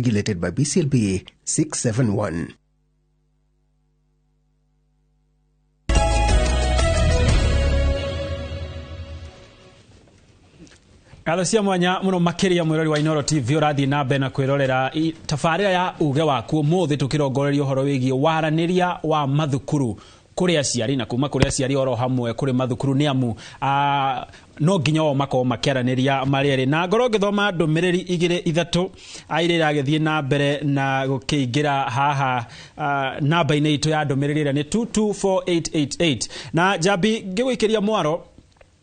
Regulated by BCLB 671. Ngatho cia mwanya muno makiria mwirori wa Inooro TV urathie na mbere na kwirorera tabarĩra ya uge waku. Ũmũthĩ tũkĩrongoreria ũhoro wĩgiĩ waranĩria wa mathukuru kũrĩ aciari na kuma kũrĩ aciari oro hamwe kũrĩ mathukuru, nĩ amu no nginya o makorwo makĩaranĩria marĩ erĩ. Na ngorwo ngĩthoma ndũmĩrĩri igĩrĩ ithatũ iria iragĩthiĩ na mbere na gũkĩingĩra haha namba-inĩ itũ ya ndũmĩrĩri ĩrĩa nĩ 224888. Na Njambi, ngĩgũikĩria mwaro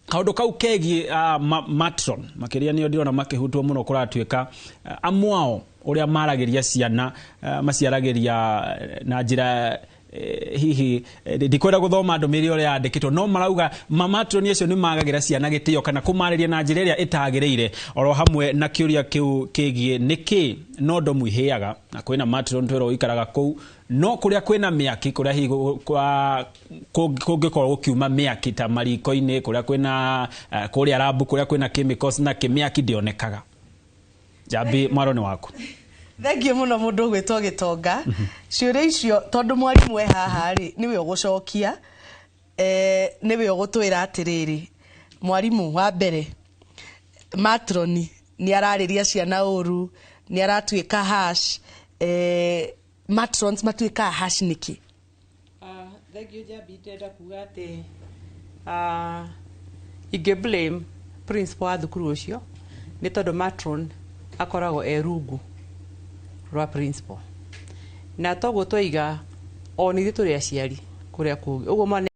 kaundu kau kegiĩ matron makiria nĩo ndĩrona makĩhutwo mũno, kũratuĩka amwe ao ũrĩa maragĩria ciana maciaragĩria na njĩra hihi ndikwenda gũthoma ndũmĩrĩri ũrĩa yandĩkĩtwo, no marauga mamatroni acio nĩ magagĩra ciana gĩtĩo kana kũmarĩria na njĩra ĩrĩa ĩtagĩrĩire, oro hamwe na kĩũria kĩu kĩgiĩ nĩkĩ no ndomu ihĩaga na kwĩna matron twĩrwo ũikaraga kũu, no kũrĩa kwĩna mĩaki, kũrĩa hihi kũngĩkorwo gũkiuma mĩaki ta mariko-inĩ, kũrĩa kwĩna kũrĩa rambu, kũrĩa kwĩna chemicals na kĩmĩaki ndĩonekaga. Njambi, mwaro nĩ waku. Thengiũ mũno mũndũ ũgwĩtwo Gĩtonga. Ciũria icio, tondũ mwarimũ e haha rĩ, nĩwe ũgũcokia, nĩwe ũgũtwĩra atĩrĩrĩ. Mwarimũ, wa mbere, matroni nĩ ararĩria ciana ũru, nĩ aratuĩka harsh, matrons matuĩkaga harsh nĩkĩ? Thengiũ Njambi. Ndĩrenda kuga atĩ ingĩ blame principal wa thukuru ũcio, nĩ tondũ matron akoragwo e rungu rwa principal, na toguo twaiga o nĩ ithuĩ tũrĩ aciari kũrĩa kũngĩ ũguo mwana.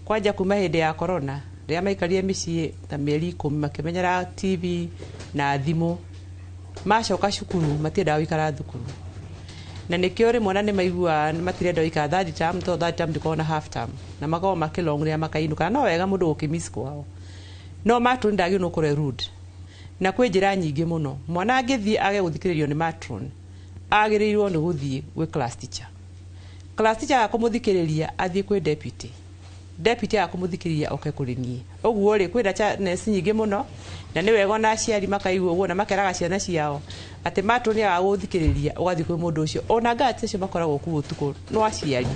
Kwanja kuma hĩndĩ ya corona, rĩrĩa maikarire mĩciĩ ta mĩeri 10 makĩmenyera TV na thimũ, macoka cukuru matiendaga gũikara thukuru, na nĩkĩo rĩmwe na nĩ maiguaga matirenda gũikara third term, tondũ third term ndĩkoragwo na half term na makoragwo makĩlong rĩrĩa makainũka. Na no wega mũndũ gũkĩmiss kwao, no matron ndagĩrĩirwo nĩ gũkorwo e rude, na kwĩ njĩra nyingĩ mũno mwana angĩthiĩ age gũthikĩrĩrio nĩ matron. Agĩrĩirwo nĩ gũthiĩ gwĩ class teacher. Class teacher aga kũmũthikĩrĩria, athiĩ kwĩ deputy. Deputy aga kũmũthikĩrĩria, oke kũrĩ niĩ. Ũguo rĩ, kwĩna channels nyingĩ mũno, na nĩ wega ona aciari makaigua ũguo na makeraga ciana ciao atĩ matron aga gũthikĩrĩria, ũgathiĩ kwĩ mũndũ ũcio. Ona guards acio makoragwo kuo ũtukũ no aciari,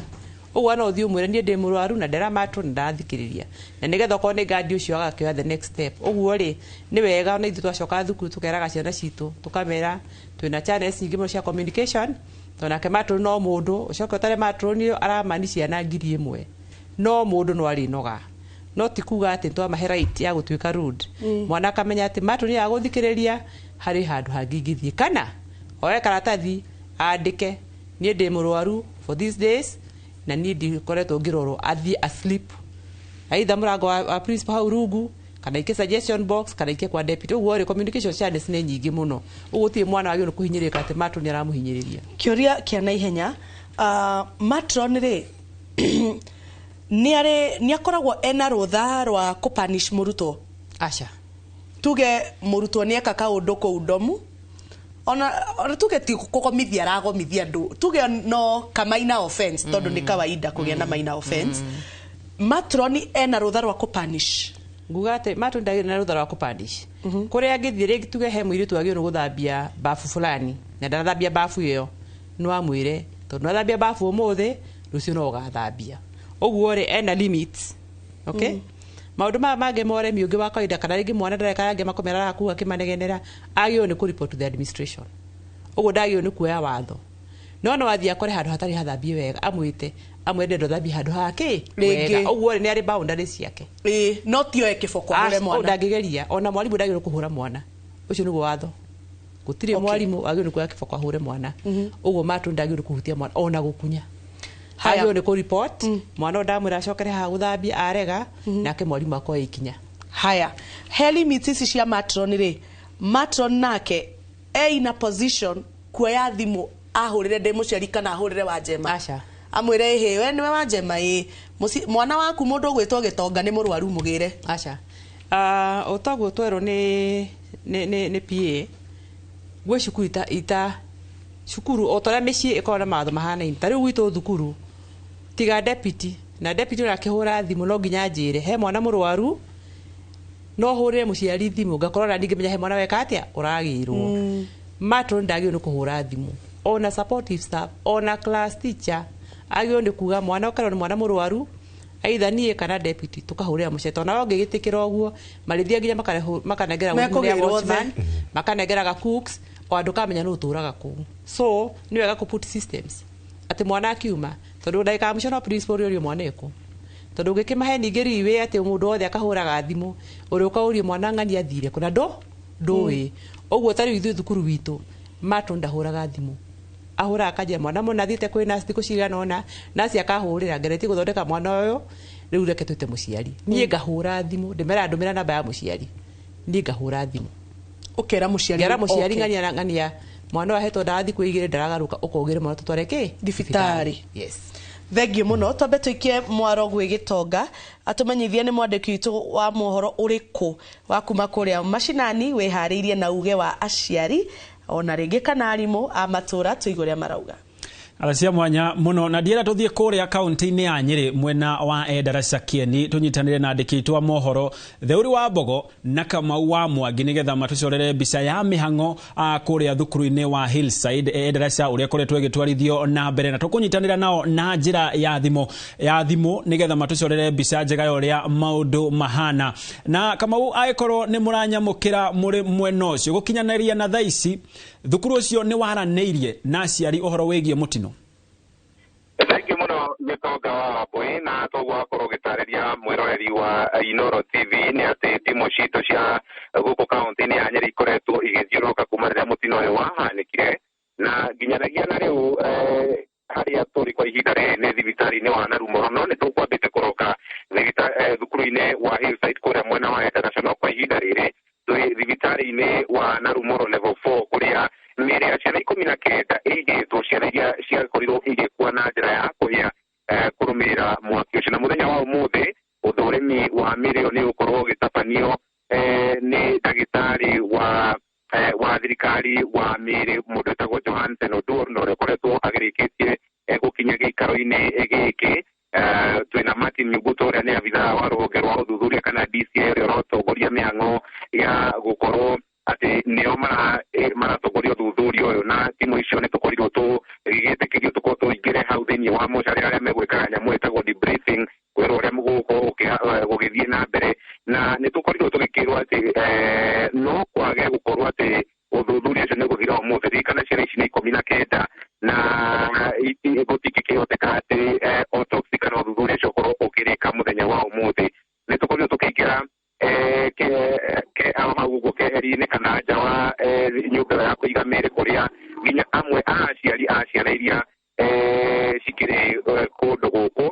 ũguo no ũthiĩ ũmwĩre, "Niĩ ndĩ mũrwaru na ndera matron ndarathikĩrĩria," na nĩgetha okorwo nĩ guard ũcio agakĩoya the next step. Ũguo rĩ, nĩ wega ona ithuĩ twacoka thukuru tũkeraga ciana citũ, tũkamera twĩna channels nyingĩ mũno cia communication, tondũ nake matron no mũndũ. Ũcoke ũtare matron ũyũ aramani ciana 1000, no mũndũ no arĩnoga, no ti kuga atĩ twamahe right ya gũtuĩka rude. Mwana akamenya atĩ matron ya gũthikĩrĩria, harĩ handũ hangĩ ingĩthiĩ, kana oe karatathi andĩke, "Niĩ ndĩ mũrwaru for these days na niĩ ndikoretwo ngĩrorwo." Athiĩ asleep either mũrango wa principal hau rungu, kana ike suggestion box, kana ike kwa deputy. Ũguo rĩ, communication channels nĩ nyingĩ mũno, ũguo gũtirĩ mwana wagĩrĩirwo nĩ kũhinyĩrĩrĩka atĩ matron nĩ aramũhinyĩrĩria. Kĩũria kĩa naihenya, matron rĩ, nĩ arĩ nĩ akoragwo ena rũtha rwa kũpunish mũrutwo? Aca. Tuge mũrutwo nĩ eka kaũndũ kũu ndomu, ona tuge ti kũgomithia aragomithia andũ, tuge no ka minor offense, tondũ nĩ kawaida kũgĩa na minor offense, matron ena rũtha rwa kũpunish? Nguga atĩ matron ndagĩrĩirwo na rũtha rwa kũpunish. Kũrĩa angĩthiĩ rĩngĩ, tuge he mũirĩtu wagĩrĩirwo nĩ gũthambia bafu fulani na ndarathambia bafu ĩyo, no amwĩre, "Tondũ nĩwathambia bafu ũmũthĩ, rũciũ no ũgathambia." Ũguo rĩ, ena limits, okay? Maũndũ maya mangĩ ma ũremi ũngĩ wa kawaida, kana rĩngĩ mwana ndareka angĩ makomera arakua akĩmanegenera, agĩrĩirwo nĩ kũ-report to the administration. Ũguo ndagĩrĩirwo nĩ kuoya watho, no athiĩ akore handũ hatarĩ hathambie wega, amwĩte, amwĩre, "Ndĩrenda ũthambie handũ haha kĩ Rĩngĩ. wega." Ũguo rĩ, nĩ arĩ boundaries ciake. Ĩĩ, no ti oe kĩboko ahũre mwana. Ndangĩgeria. Ona mwarimũ ndagĩrĩirwo kũhũra mwana, ũcio nĩguo watho. Gũtirĩ mwarimũ wagĩrĩirwo nĩ kuoya kĩboko ahũre mwana. Ũguo matron ndagĩrĩirwo nĩ kũhutia mwana ona gũkunya. Haya. Agĩrĩirwo nĩ kũ-report mwana ũyũ, ndamwĩra acokere haha gũthambia, arega, nake mwarimũ akoya ikinya. Haya, he limits ici cia matron rĩ, matron nake e in a position kuoya thimũ ahũrĩre ndĩ mũciari kana ahũrĩre Wanjema? Aca. Amwĩre, "Ĩhĩ, we nĩwe Wanjema? Ĩ mwana waku mũndũ ũgwĩtwo Gĩtonga nĩ mũrwaru, mũgĩre." Aca. Ũtoguo twerwo nĩ PA. Gwĩ cukuru ita cukuru o ta ũrĩa mĩciĩ ĩkoragwo na mawatho mahanaine. Ta rĩu gwitũ thukuru tiga deputy na deputy ũrĩa akĩhũra thimũ no nginya njĩre he mwana mũrwaru, no hũrĩre mũciari thimũ ngakorwo na ndingĩmenya he mwana weka atĩa ũragĩrwo. Matron ndagĩrĩirwo nĩ kũhũra thimũ, ona supportive staff, ona class teacher agĩrĩirwo nĩ kuga mwana ũkerwo nĩ mwana mũrwaru, either niĩ kana deputy tũkahũrĩra mũciari, tondũ nawe ũngĩgĩtĩkĩra ũguo marĩthiĩ nginya makanengera Mekũgĩrwo watchman, othe. Makanengeraga cooks o andũ kamenya nũ ũtũraga kũu. So nĩ wega kũ put systems atĩ mwana akiuma, tondũ ndagĩka ya mũico no principal ũrĩa mwana ekũ, tondũ ũngĩkĩmahe ningĩ riwĩ atĩ mũndũ wothe akahũraga thimũ ũrĩa ũkaũria mwana ng'ani athire kũ na ndũĩ ũguo. Ta rĩu ithuĩ thukuru witũ matron ndahũraga thimũ, ahũraga akanjĩra mwana mũna athiĩte kwĩ nurse thikũ cigana ũna, nurse akahũrĩra ngeretie gũthondeka mwana ũyũ, rĩu reke twĩte mũciari. Niĩ ngahũra thimũ, ndĩmera ndũmĩra namba ya mũciari, niĩ ngahũra thimũ. Ũkera mũciari. Ngera mũciari. Okay. Ng'ania ng'ania mwana ũyũ ahetwo ndawa thikũ 2 ndaragarũka, ũkogĩre mwana tũtware kĩ? Thibitarĩ. Yes. Thengiũ mũno. Twambe tũikie mwaro gwĩ Gĩtonga atũmenyithie nĩ mwandĩki witũ wa mohoro ũrĩkũ wa kuma kũrĩa macinani wĩharĩirie na uge wa aciari ona rĩngĩ kana arimũ a matũra, tũigue ũrĩa marauga. Aracia mwanya muno na ndiera tuthie kuria kaunti-inĩ ya Nyĩrĩ mwena wa Endarasha Kieni tunyitanĩre na andĩki aitũ a mohoro Theuri wa Mbogo na Kamau wa Mwangi nĩgetha matũcorere mbica ya mĩhang'o kũrĩa thukuru-inĩ wa Hillside Endarasha ũrĩa ũkoretwo ĩgĩtwarithio na mbere, na tũkũnyitanĩra nao na njĩra ya thimũ nĩgetha matũcorere mbica njega ya ũrĩa maũndũ mahana. Na Kamau, angĩkorwo nĩ mũranyamũkĩra mũrĩ mwena ũcio, gũkinyanĩria na thaa ici thukuru ũcio nĩ waranĩirie na aciari ũhoro wĩgiĩ mũtino? Thengiũ mũno, Gĩtonga wa Wambui, na toguo wakorwo ũgĩtarĩria mwĩroreri wa Inoro TV nĩ atĩ timu citũ cia gũkũ kaunti-inĩ ya Nyĩrĩ ikoretwo igĩthiũrũrũka kuma rĩrĩa mũtino ũyũ wahanĩkire, na nginyanagia na rĩu harĩa tũrĩ kwa ihinda rĩrĩ nĩ thibitarĩ-inĩ wa Narumoro, no nĩ tũkwambĩte kũroka thukuru-inĩ wa Hillside kũrĩa mwena wa Endarasha, no kwa ihinda rĩrĩ twĩ thibitarĩ-inĩ wa Narumoro level 4 kũrĩa mĩĩrĩ ya ciana 19 ĩigĩtwo, ciana iria ciakorirwo igĩkua na njĩra ya kũhĩa kũrũmĩrĩra mwaki ũcio. Na mũthenya wa ũmũthĩ ũthũrimi wa mĩĩrĩ ĩyo nĩ ũgũkorwo ũgĩtabanio nĩ ndagĩtarĩ wa thirikari wa mĩĩrĩ, mũndũ wĩtagwo Johansen Oduor, na ũrĩa ũkoretwo agĩrĩkĩtie gũkinya gĩikaro-inĩ gĩkĩ. Twĩna Martin Nyuguto ũrĩa nĩ abithaa wa rũhonge rwa ũthuthuria kana DCI ũrĩa ũratongoria mĩhang'o ya gũkorwo atĩ nĩo maratongoria ũthuthuria ũyũ, na timu icio nĩ tũkorirwo tũgĩgĩtĩkĩrio tũkorwo tũingĩre hau thĩinĩ wa mocarĩ arĩa megwĩkaga nyamũ ĩtagwo debriefing, kwĩrwo ũrĩa gũgũkorwo gũgĩthiĩ na mbere. Na nĩ tũkorirwo tũgĩkĩrwo atĩ no kwage gũkorwo atĩ ũthuthuria ũcio nĩ ũgũthira ũmũthĩ. Ririkana ciana ici nĩ 19 na gũtingĩkĩhoteka atĩ autopsy kana ũthuthuria ũcio ũkorwo ũkĩrĩka mũthenya wa ũmũthĩ. Nĩ tũkorirwo tũkĩingĩra hau ũguo keheri-inĩ kana nja wa nyũmba ĩyo ya kũiga mĩĩrĩ, kũrĩa nginya amwe a aciari a ciana iria cikĩrĩ kũndũ gũkũ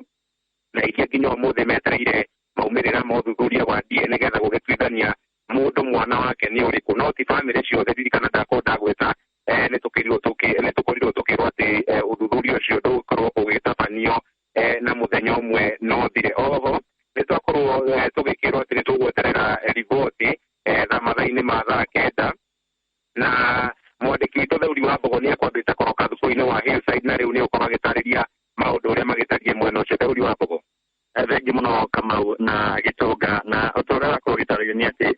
na iria nginya ũmũthĩ metereire maumĩrĩra ma ũthuthuria wa DNA nĩgetha gũgĩtuithania mũndũ mwana wake nĩ ũrĩkũ, no ti bamĩrĩ ciothe. Ririkana ndakorwo ndagwĩta nĩ tũkorirwo tũkĩrwo atĩ ũthuthuria ũcio ndũgũkorwo ũgĩtabanio na mũthenya ũmwe no thire. Oho nĩ twakorwo tũgĩkĩrwo atĩ nĩ tũgweterera riboti tha mathaa-inĩ ma thaa 9, na mwandĩki witũ Theuri wa Mbogo nĩ ekwambĩte kũroka thukuru-inĩ wa Hillside na rĩu nĩ ũkorwo agĩtarĩria maũndũ ũrĩa magĩtariĩ mwena ũcio. Theuri wa Mbogo. Thengiũ mũno, Kamau na Gĩtonga, na ũta ũrĩa wakorwo ũgĩtarĩrio nĩ atĩ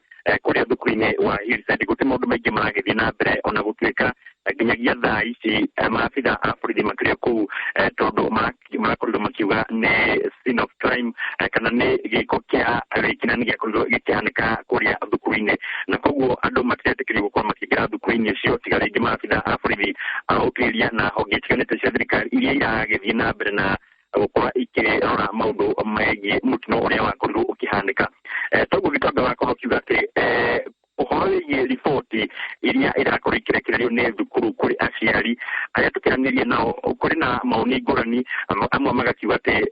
kũrĩa thukuru-inĩ wa Hillside gũtirĩ maũndũ maingĩ maragĩthiĩ na mbere, ona gũtuĩka nginyagia thaa ici maabitha a borithi makĩrĩ kũu, tondũ marakorirwo makiuga nĩ scene of crime kana nĩ gĩko kĩa wĩkinani gĩakorirwo gĩkĩhanĩka kũrĩa thukuru-inĩ, na koguo andũ matiretĩkĩrio gũkorwo makĩingĩra thukuru-inĩ ũcio tiga rĩngĩ maabitha a borithi a ũtuĩria na honge itiganĩte cia thirikari iria iragĩthiĩ na mbere na gũkorwo ikĩrora maũndũ megiĩ mũtino ũrĩa wakorirwo ũkĩhanĩka. Toguo Gĩtonga wakorwo ũkiuga atĩ ũhoro wĩgiĩ riboti iria irakorwo ikĩrekererio nĩ thukuru kũrĩ aciari arĩa tũkĩranĩria nao, kũrĩ na maoni ngũrani. Amwe magakiuga atĩ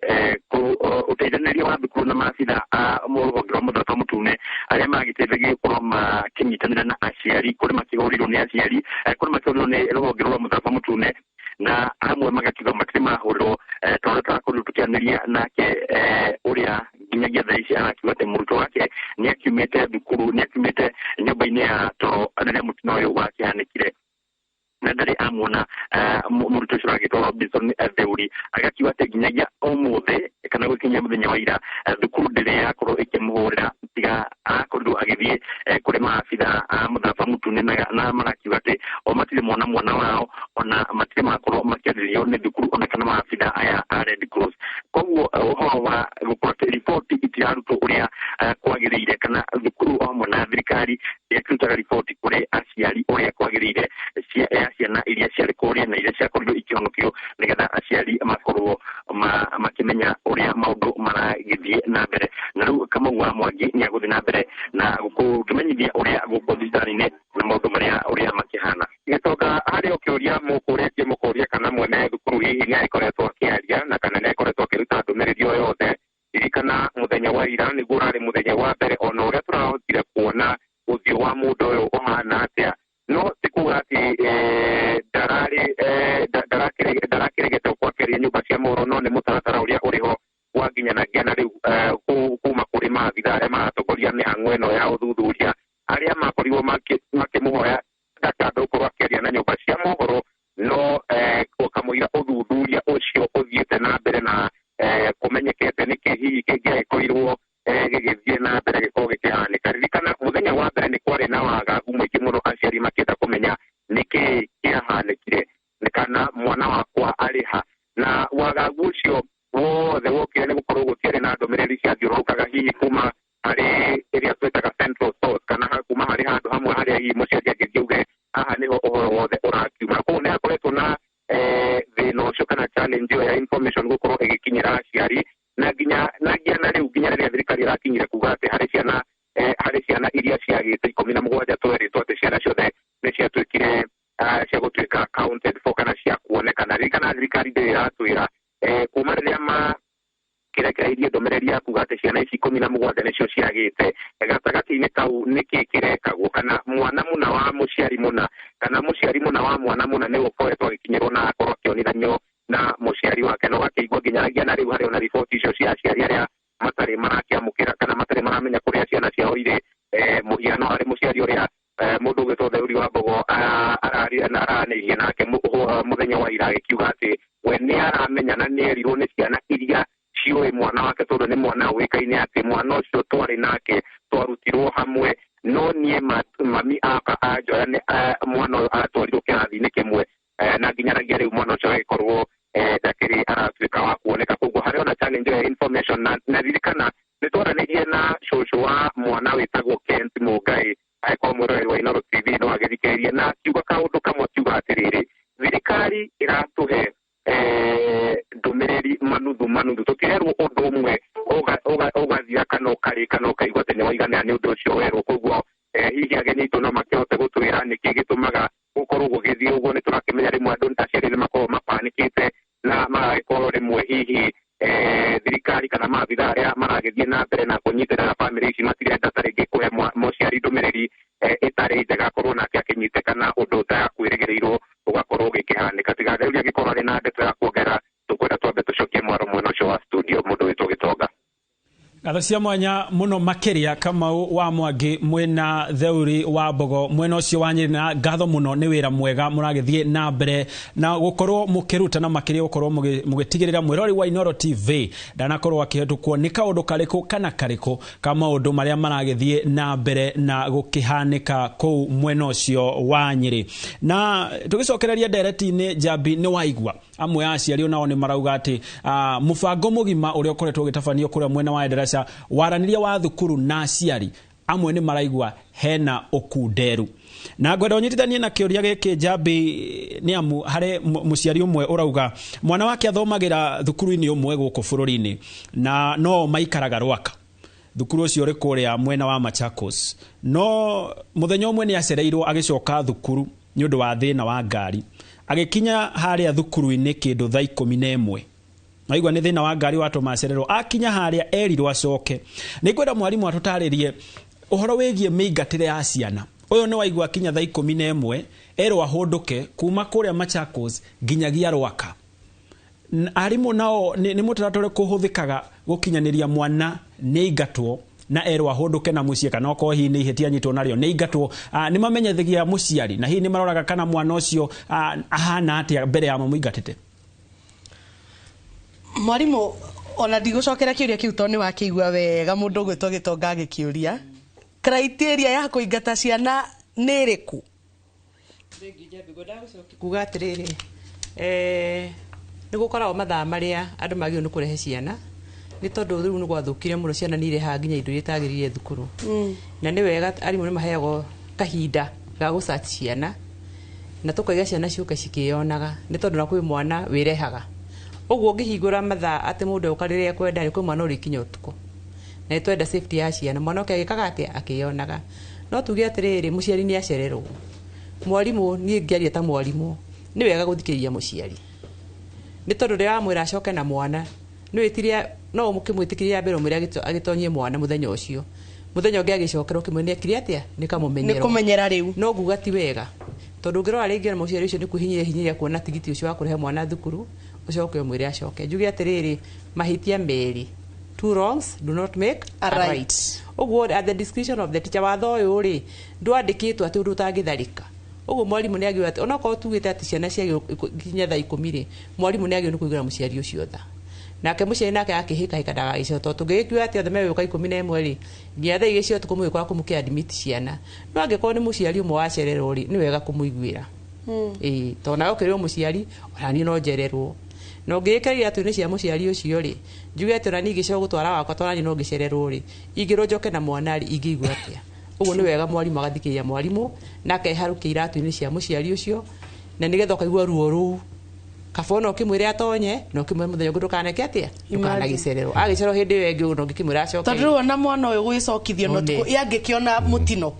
ũteithanĩria wa thukuru na maabitha a rũhonge rwa mũtharaba mũtune arĩa magĩteithagia gũkorwo makĩnyitanĩra na aciari, kũrĩ makĩhũrĩrwo nĩ aciari, kũrĩ makĩhũrĩrwo nĩ rũhonge rwa mũtharaba mũtune, na amwe magakiuga matirĩ mahũrĩrwo, tondũ tũrakorirwo tũkĩaranĩria nake ũrĩa nginyagia thaa ici arakiuga atĩ mũrutwo wake nĩ akiumĩte thukuru, nĩ akiumĩte nyũmba-inĩ ya toro rĩrĩa mũtino ũyũ wakĩhanĩkire. Ndarĩ amuona mũrutwo ũcio ũragĩtwo Robinson Theuri. Agakiuga atĩ nginyagia ũmũthĩ kana gũkinyia mũthenya wa ira, thukuru ndĩrĩ yakorwo ĩkĩmũhũrĩra, tiga akorirwo agĩthiĩ kũrĩ maabitha a mũtharaba mũtune, na marakiuga atĩ o matirĩ mona mwana wao, ona matirĩ makorwo makĩarĩrio nĩ thukuru ona kana maabitha aya a Red Cross. Koguo ũhoro wa gũkorwo atĩ riboti itirarutwo ũrĩa kwagĩrĩire, kana thukuru o hamwe na thirikari ĩkĩrutaga riboti kũrĩ aciari ũrĩa kwagĩrĩire ya ciana iria ciarĩ kũrĩa na iria ciakorirwo ikĩhonokio, nĩgetha aciari makorwo makĩmenya ũrĩa maũndũ maragĩthiĩ na mbere. Na rĩu Kamau wa Mwangi nĩ agũthiĩ na mbere na gũkĩmenyithia ũrĩa gũkũ thibitarĩ-inĩ na maũndũ marĩa ũrĩa makĩhana. Gĩtonga, harĩ o kĩũria mũkũrĩtie mũkũria kana mwene thukuru hihi nĩ agĩkoretwo akĩaria na kana nĩ akoretwo akĩruta ndũmĩrĩri o yothe. Ririkana mũthenya wa ira nĩguo ũrarĩ mũthenya wa mbere ona ũrĩa tũrahotire kuona ũthiũ wa mũndũ ũyũ ũhana atĩa, no ti kuga atĩ ndarakĩregete gũkorwo akĩaria nyũmba cia mohoro, no nĩ mũtaratara ũrĩa ũrĩ ho wa nginyanagia na rĩu kuma kũrĩ maabitha arĩa maratongoria mĩhang'o ĩno ya ũthuthuria, arĩa makorirwo makĩmũhoya ndakamba gũkorwo akĩaria na nyũmba cia mohoro, no kamũira ũthuthuria ũcio ũthiĩte na mbere na kũmenyekete nĩkĩ hihi kĩngĩagĩkorirwo gĩgĩthiĩ na mbere gĩkorwo gĩkĩhanĩka. Ririkana mũthenya wa mbere nĩ kwarĩ na wagagu mũingĩ mũno, aciari makĩenda kũmenya nĩkĩ kĩahanĩkire kana mwana wakwa arĩ ha, na wagagu ũcio wothe wokire nĩ gũkorwo gũtiarĩ na ndũmĩrĩri ciathiũrũrũkaga hihi kuma harĩ ĩrĩa twĩtaga central source, kana kuma harĩ handũ hamwe harĩa hihi mũciari angĩthiĩ auge haha nĩho ũhoro wothe ũrakiuma. Koguo nĩ hakoretwo na thĩna ũcio kana challenge ĩyo ya information gũkorwo ĩgĩkinyĩra aciari, na nginya na nginya na rĩu nginya rĩrĩa thirikari ĩrakinyire kuga atĩ harĩ ciana iria ciagĩte 17, twerĩtwo atĩ ciana ciothe nĩ ciatuĩkire cia gũtuĩka counted for kana cia kuonekana. Ririkana thirikari ndĩrĩ ĩratwĩra kuma rĩrĩa makĩrekereirie ndũmĩrĩri ya kuga atĩ ciana ici 17 nĩcio ciagĩte, gatagatĩ-inĩ kau nĩkĩ kĩrekagwo, kana mwana mũna wa mũciari mũna kana mũciari mũna wa mwana mũna nĩwe ũkoretwo agĩkinyĩrwo na akorwo akĩonithanio na mũciari wake, na ũgakĩigua nginyagia na rĩu harĩ ona riboti icio cia aciari arĩa matarĩ marakĩamũkĩra kana matarĩ maramenya kũrĩa ciana ciao irĩ. Mũhiano harĩ mũciari ũrĩa mũndũ ũgwĩtwo Theuri wa Mbogo aranĩirie nake mũthenya wa ira, agĩkiuga atĩ we nĩ aramenya na nĩ erirwo nĩ ciana iria ciũĩ mwana wake, tondũ nĩ mwana ũĩkaine atĩ mwana ũcio twarĩ nake twarutirwo hamwe, no niĩ mami aka anjoya nĩ mwana ũyũ atwarirwo kĩrathi-inĩ kĩmwe, na nginyanagia rĩu mwana ũcio agĩkorwo ndakĩrĩ aratuĩka wa kuoneka. Koguo harĩ ona challenge ya information, na ririkana nĩ twaranĩirie na cũcũ wa mwana wĩtagwo Kent Mũngai, agĩkorwo mwĩroreri wa Inooro TV no agĩthikĩrĩrie, na akiuga kaũndũ kamwe, akiuga atĩrĩrĩ, thirikari ĩratũhe ndũmĩrĩri manuthu manuthu, tũtirerwo ũndũ ũmwe ũgathira kana ũkarĩka na ũkaigua atĩ nĩ waiganĩra nĩ ũndũ ũcio werwo. Koguo hihi ageni aitũ no makĩhote gũtwĩra nĩkĩ gĩtũmaga gũkorwo gũgĩthiĩ ũguo. Nĩ tũrakĩmenya rĩmwe andũ aciari nĩ makoragwo mapanĩkĩte na magagĩkorwo rĩmwe hihi thirikari kana maabitha arĩa maragĩthiĩ na mbere na kũnyitĩrĩra bamĩrĩ ici matirenda ta rĩngĩ kũhe mũciari ndũmĩrĩri ĩtarĩ njega, akorwo nake akĩnyitĩkana ũndũ ũtarakwĩrĩgĩrĩirwo ũgakorwo ũgĩkĩhanĩka. Tiga rĩu angĩkorwo arĩ na ndeto ya kuongerera, tũkwenda twambe tũcokie mwaro mwena ũcio wa studio mũndũ wĩtwo Gĩtonga. Ngatho cia mwanya mũno makĩria Kamau wa Mwangi mwena Theuri wa Mbogo mwena ũcio wa Nyĩrĩ, na ngatho mũno nĩ wĩra mwega mũragĩthiĩ na mbere na gũkorwo mũkĩruta, na makĩria gũkorwo mũgĩtigĩrĩra mwĩrori wa Inooro TV ndanakorwo akĩhetũkwo nĩ kaũndũ karĩkũ kana karĩkũ ka maũndũ marĩa maragĩthiĩ na mbere na gũkĩhanĩka kũu mwena ũcio wa Nyĩrĩ. Na tũgĩcokereria ndereti-inĩ, Njambi, nĩ waigua amwe a aciari onao nĩ marauga atĩ mũbango mũgima ũrĩa ũkoretwo ũgĩtabanio kũrĩa mwena wa Endarasha, waranĩria wa thukuru na aciari amwe nĩ maraigua hena ũkunderu. Na ngwenda ũnyitithanie na kĩũria gĩkĩ, Njambi, nĩ amu harĩ mũciari ũmwe ũrauga mwana wake athomagĩra thukuru-inĩ ũmwe gũkũ bũrũri-inĩ na no maikaraga Rwaka, thukuru ũcio ũrĩ kũrĩa mwena wa Machakos, no mũthenya ũmwe nĩ acereirwo agĩcoka thukuru nĩ ũndũ wa thĩna wa ngari, agĩkinya harĩa thukuru-inĩ kĩndũ thaa 11. Naigua nĩ thĩna wa ngari watũma acererwo, akinya harĩa erirwo acoke. Nĩ ngwenda mwarimũ atũtarĩrie ũhoro wĩgiĩ mĩingatĩre ya ciana. Ũyũ nĩ waigua akinya thaa 11 erwo ahũndũke kuma kũrĩa Machakos nginyagia Rwaka. Arimũ nao nĩ mũtaratara ũrĩkũ ũhũthĩkaga gũkinyanĩria mwana nĩ aingatwo na erwo ahũndũke na mũciĩ kana okorwo hihi nĩ ihĩtia anyitwo narĩo nĩ aingatwo, nĩ mamenyithagia mũciari na hihi nĩ maroraga kana mwana ũcio ahana atĩa mbere ya mamũingatĩte? Mwarimũ, ona ndigũcokera kĩũria kĩu tondũ nĩ wakĩigua wega mũndũ ũgwĩtwo Gĩtonga agĩkĩũria. Criteria ya kũingata ciana nĩ ĩrĩkũ? Kuga atĩrĩrĩ, nĩ gũkoragwo mathaa marĩa andũ magĩrĩirwo nĩ kũrehe ciana, nĩ tondũ rĩu nĩ gwathũkire mũno, ciana nĩ irehaga nginya indo iria itagĩrĩire thukuru. Na nĩ wega arimũ nĩ maheagwo kahinda ga gũsearch ciana, na tũkaiga ciana ciũke cikĩyonaga, nĩ tondũ na kwĩ mwana wĩrehaga. Ũguo ũngĩhingũra mathaa atĩ mũndũ oka rĩrĩa ekwenda, nĩ kwĩ mwana ũrĩkinya ũtukũ. Na nĩ twenda safety ya ciana, mwana oke agĩkaga atĩa? Akĩyonaga. No tuge atĩrĩrĩ, mũciari nĩ acererwo. Mwarimũ, niĩ ngĩaria ta mwarimũ, nĩ wega gũthikĩrĩria mũciari, nĩ tondũ rĩrĩa wamwĩra acoke na mwana, nĩ wĩtiria no ũkĩmwĩtĩkĩria mbere ũmwĩre agĩtonyie mwana mũthenya ũcio, mũthenya ũngĩ agĩcokera ũkĩmwĩra nĩ ekire atĩa, nĩ kamũmenyero. Nĩ kũmenyera rĩu. No nguga ti wega, tondũ ũngĩrora rĩngĩ ona mũciari ũcio nĩ kwĩhinyĩrĩria hinyĩrĩria kuona tigiti ũcio wa kũrehe mwana thukuru, ũcoke ũmwĩre acoke. Njuge atĩrĩrĩ, mahĩtia merĩ, two wrongs do not make a a right. Right. Ũguo at the discretion of the teacher, watho ũyũ rĩ ndwandĩkĩtwo atĩ ũndũ ũtangĩtharĩka. Ũguo mwarimũ nĩ agĩrĩirwo atĩ onokorwo tugĩte atĩ ciana ciagĩrĩirwo nginya thaa 10 rĩ, mwarimũ nĩ agĩrĩirwo nĩ kũiguĩra mũciari ũcio tha. Nake mũciari nake akĩhĩkahĩka ndagagĩcoke, tondũ tũngĩgĩkiuga atĩ othe megũka 11 rĩ, nginya thaa 2 cia ũtukũ mũgĩkora kũmũkĩ admit ciana. No angĩkorwo nĩ mũciari ũmwe wacererwo rĩ, nĩ wega kũmũiguĩra. Ĩĩ, tondũ nawe ũkĩrĩ o mũciari, ona niĩ no njererwo. Na ũngĩgĩkĩra iratũ-inĩ cia mũciari ũcio rĩ, njuge atĩ ona niĩ ingĩcoka gũtwara wakwa tondũ ona niĩ no ngĩcererwo rĩ, ingĩrwo njoke na mwana rĩ, ingĩigua atĩa? Ũguo nĩ wega mwarimũ agathikĩrĩria mwarimũ na akeharũkia iratũ-inĩ cia mũciari ũcio, na nĩgetha ũkaigua ruo rũu. Kaba ona ũkĩmwĩre atonye, na ũkĩmwĩre mũthenya ũngĩ ndũkaneke atĩa? Ndũkanagĩcererwo. Agĩcererwo hĩndĩ ĩyo ĩngĩ ona ũngĩkĩmwĩra acoke. Tondũ rĩu ona mwana ũyũ gwĩcokithio na ũtukũ, yangĩkĩona mũtino.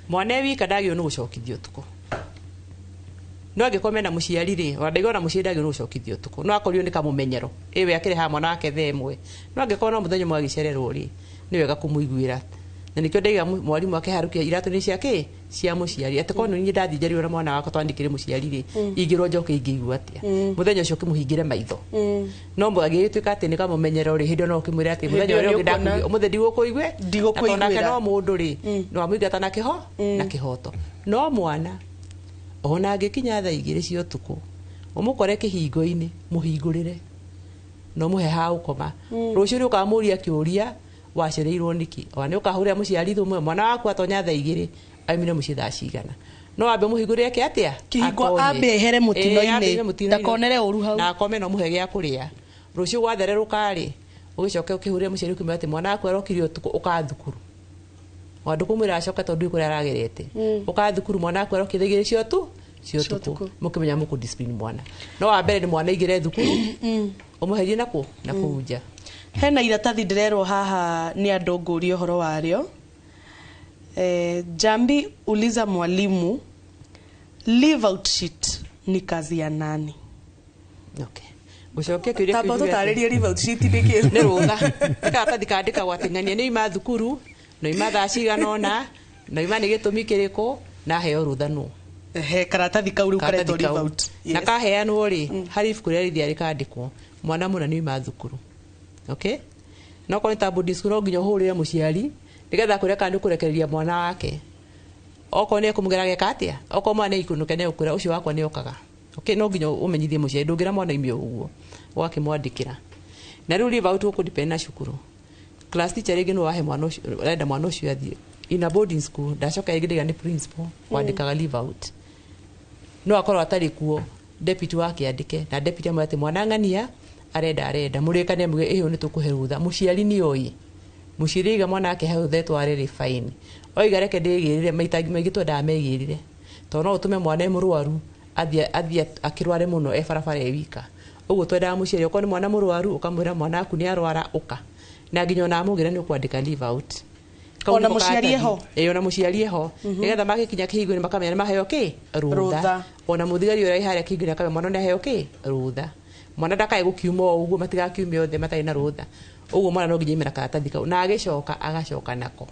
Mwana e wika ndagĩrĩirwo nĩ gũcokithio ũtukũ. No angĩkorwo mena mũciari rĩ, ona ndaigua ona mũciari ndagĩrĩirwo nĩ gũcokithio ũtukũ. No akorirwo nĩ kamũmenyero. Ĩwe akĩrehaga mwana wake thaa 1. No angĩkorwo no mũthenya ũmwe agĩcererwo rĩ, nĩ wega kũmũiguĩra. Na nĩkĩo ndaiga mwarimũ akeharũkia iratũ-inĩ cia kĩ? Cia mũciari. Atĩ korwo nĩ niĩ ndathiĩ njarirwo na mwana wakwa twandĩkĩre mũciari rĩ, ingĩrwo njoke ingĩigua atĩa? Mũthenya ũcio ũkĩmũhingĩre maitho. No agĩgĩtuĩka atĩ nĩ kamũmenyero rĩ, hĩndĩ ĩyo no ũkĩmwĩre atĩ mũthenya ũrĩa ũngĩ ndakũigua, ũmũthĩ ndigũkũigue, Ndigũkũiguĩra. na tondũ nake no mũndũ rĩ, no amũingata na kĩho, na kĩhoto. No mwana ona angĩkinya thaa 2 cia ũtukũ, ũmũkore kĩhingo-inĩ, mũhingũrĩre, na ũmũhe ha gũkoma. Rũciũ nĩ ũkamũria kĩũria, wacereirwo nĩkĩ? Ona nĩ ũkahũrĩra mũciari thimũ, mwana waku atonya thaa 2, aumire mũciĩ thaa cigana. No ambe mũhingũrĩre eke atĩa? Kĩhingo Atonye. ambe ehere mũtino-inĩ, Ĩĩ, ambe ehere mũtino-inĩ. ndakonere ũru hau. Na akome na ũmũhe gĩa kũrĩa. Rũciũ gwathererũka rĩ, ũgĩcoke ũkĩhũrĩre mũciari ũkĩmwĩra atĩ mwana waku arokire ũtukũ, ũka thukuru. Ona ndũkũmwĩra acoke tondũ ndũĩ kũrĩa aragerete. Ũka thukuru mwana waku arokire thaa 2 cia ũtukũ, cia Cia ũtukũ. ũtukũ. Mũkĩmenya mũkũ discipline mwana. No wa mbere nĩ mwana aingĩre thukuru, ũmweherie na kũ? Na kũu nja. Hena iratathi ndĩrerwo haha nĩ andũ ngũrie ũhoro warĩo. Jambi uliza mwalimu, leave out sheet ni kazi ya nani? Okay. Gũcokia kĩũria Tamba kĩu njuge atĩ ũtũtarĩrie leave out sheet nĩ kĩ? Nĩ rũtha. Nĩ karatathi kandĩkagwo atĩ ng'ania nĩ ima thukuru, na ima thaa cigana ũna, na ima nĩ gĩtũmi kĩrĩkũ, na heo rũtha nũ. He karatathi kau rĩu Karatathi karetwo leave kau. out. Na kaheanwo rĩ, harĩ ibuku rĩrĩa rĩthiaga rĩkandĩkwo, mwana mũna nĩ ima thukuru. Okay? No korwo nĩ ta boarding school, no nginya ũhũrĩre mũciari, nĩgetha akwĩre kana nĩ ũkũrekereria mwana wake. Okorwo nĩ ekũmũgera ageka atĩa? Okorwo mwana nĩ aikũnũke nĩ egũkwĩra ũcio wakwa nĩ okaga. Okay, no nginya ũmenyithie mũciari, ndũngĩra mwana oime ũguo, ũgakĩmwandĩkĩra. Na rĩu leave out gũkũ depend na cukuru. Class teacher rĩngĩ nĩ wahe mwana ũcio, ũrenda mwana ũcio athiĩ. In a boarding school, ndacoka rĩngĩ ndaiga nĩ principal, wandĩkaga leave out. No akorwo atarĩ kuo, deputy wake andĩke, na deputy amwĩre atĩ mwana ng'ania, arenda, arenda. Mũrĩkane muge, ĩyo nĩ tũkũhe rũtha. Mũciari nĩ oĩ. Mũciari oiga mwana wake he rũtha etware rĩ, fine. Oiga reke ndĩgĩrĩre, maita maingĩ twendaga megĩrĩre. Tondũ no ũtũme mwana e mũrwaru, athiĩ akĩrware mũno e barabara e wika. Ũguo twendaga mũciari, okorwo nĩ mwana mũrwaru, ũkamwĩra mwana waku nĩ arwara, ũka. Na nginya ona amũgĩra nĩ ũkwandĩka leave out. Kau Ona nĩko mũciari karatathi. eho? Ĩĩ, ona mũciari eho. Nĩgetha magĩkinya kĩhingo-inĩ makamenya nĩ maheo kĩ? Rũtha. Rũtha. Ona mũthigari ũrĩa wĩ harĩa kĩhingo-inĩ akamenya mwana nĩ aheo kĩ? Rũtha. Mwana ndakae gũkiuma o ũguo, matigakiume othe matarĩ na rũtha. Ũguo mwana no nginya aime na karatathi kau. Na agĩcoka, agacoka nako.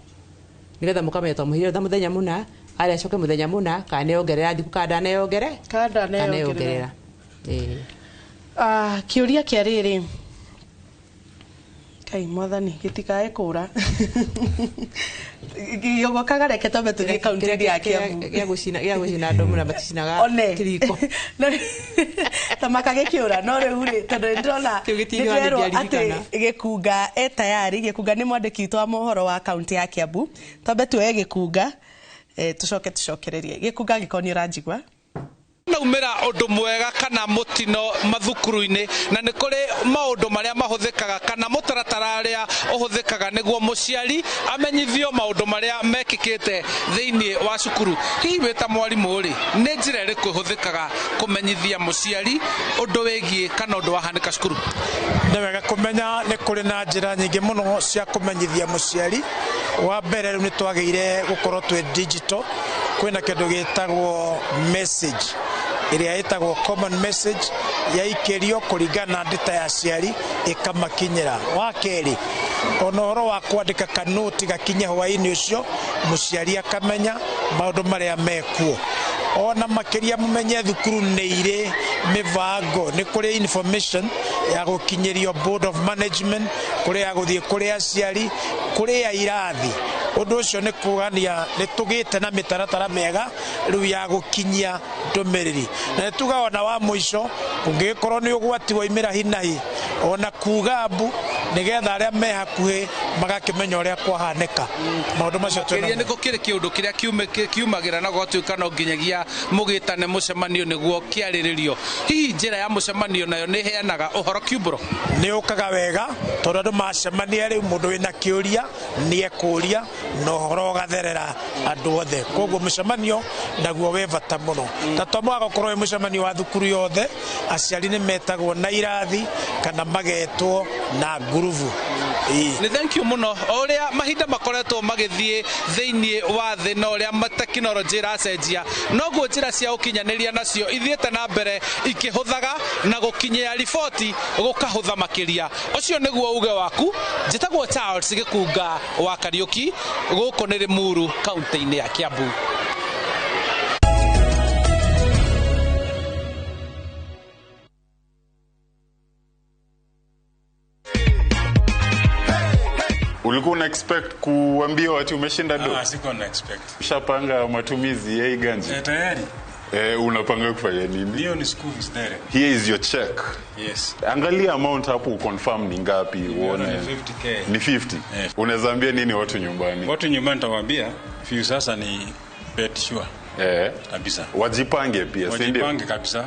Nĩgetha mũkamenya twamũheire rũtha mũthenya mũna, arĩa acoke mũthenya mũna, kana nĩongerera thikũ, kana ndaneyongere? Kana ndaneyongerera. Kana nĩongerera. Ĩĩ. Kĩũria kĩa rĩrĩ. Kai mwathani gĩtikae kũra. Gĩgokaga reke twambe tũthiĩ kaunti-inĩ ya Kiambu. Gĩa gũcina andũ mũno maticinaga kĩriko. Tamaka gĩkĩũra no rĩu rĩ tondũ nĩndĩrona nĩndĩrerwo atĩ Gĩkunga e tayari. Gĩkunga nĩ mwandĩki witũ wa mohoro wa kaunti ya Kiambu. Twambe tuoye Gĩkunga tũcoke tũcokererie. Gĩkunga angĩkorwo nĩ ũranjigua. Naumĩra ũndũ mwega kana mũtino mathukuru-inĩ, na nĩ kũrĩ maũndũ marĩa mahũthĩkaga kana mũtaratara ũrĩa ũhũthĩkaga nĩguo mũciari amenyithio maũndũ marĩa mekĩkĩte thĩinĩ wa cukuru. Hihi wĩ ta mwarimũ rĩ, nĩ njĩra ĩrĩkũ ĩhũthĩkaga kũmenyithia mũciari ũndũ wĩgiĩ kana ũndũ wahanĩka cukuru? Nĩ wega kũmenya nĩ kũrĩ na njĩra nyingĩ mũno cia kũmenyithia mũciari. Wa mbere rĩu nĩ twagĩire gũkorwo twĩ digital, kwĩna kĩndũ gĩtagwo message ĩrĩa ĩtagwo common message yaikĩrio kũringana na ndĩta ya aciari ĩkamakinyĩra. Wa kerĩ, ona ũhoro wa kwandĩka kanoti gakinye hwaĩ-inĩ ũcio mũciari akamenya maũndũ marĩa mekuo. Ona makĩria mũmenye thukuru nĩ irĩ mĩbango, nĩ kũrĩ information ya gũkinyĩrio board of management, kũrĩ ya gũthiĩ kũrĩ aciari, kũrĩ ya irathi. Ũndũ ũcio nĩ kuonania nĩ tũgĩte na mĩtaratara mĩega rĩu ya gũkinyia ndũmĩrĩri. Na nĩ tuga ona wa mũico kũngĩgĩkorwo nĩ ũgwati waumĩra hinahi, ona kuga mbu nĩgetha arĩa me hakuhĩ magakĩmenya ũrĩa kwahanĩka. Maũndũ macio twĩna nĩ gũkĩrĩ kĩũndũ kĩrĩa kiumagĩra na gũgatuĩka no nginyagia mũgĩtane mũcemanio nĩguo kĩarĩrĩrio. Hihi njĩra ya mũcemanio nayo nĩ ĩheanaga ũhoro kiumbũro? Nĩ ũkaga wega tondũ andũ macemania rĩu mũndũ wĩna kĩũria nĩ ekũria na ũhoro ũgatherera andũ othe. Koguo mũcemanio naguo wĩ bata mũno. Ta to mũhaka ũkorwo wĩ mũcemanio wa thukuru yothe, aciari nĩ metagwo na irathi kana magetwo na ngurubu. Nĩ thank you mũno. O ũrĩa mahinda makoretwo magĩthiĩ thĩinĩ wa thĩ na ũrĩa tekinoronjĩ ĩracenjia, noguo njĩra cia ũkinyanĩria nacio ithiĩte na mbere ikĩhũthaga na gũkinyia riboti gũkahũtha makĩria. Ũcio nĩguo uge waku. Njĩtagwo Charles Gĩkunga wa Kariũki, gũkũ nĩ Limuru kaunti-inĩ ya Kiambu. Ulikuwa una expect kuambia watu umeshinda do? Sikuwa na expect. Ushapanga matumizi ya hii ganji? Tayari. Unapanga kufanya nini? Hiyo ni school fees direct. Here is your check. Yes. Angalia amount hapo confirm ni ngapi uone. Ni 50k. Ni 50. Yes. Unaweza ambia nini watu nyumbani? Watu nyumbani nitawaambia fees sasa ni bet sure. Kabisa. Wajipange Wajipange pia, si ndio? Wajipange kabisa.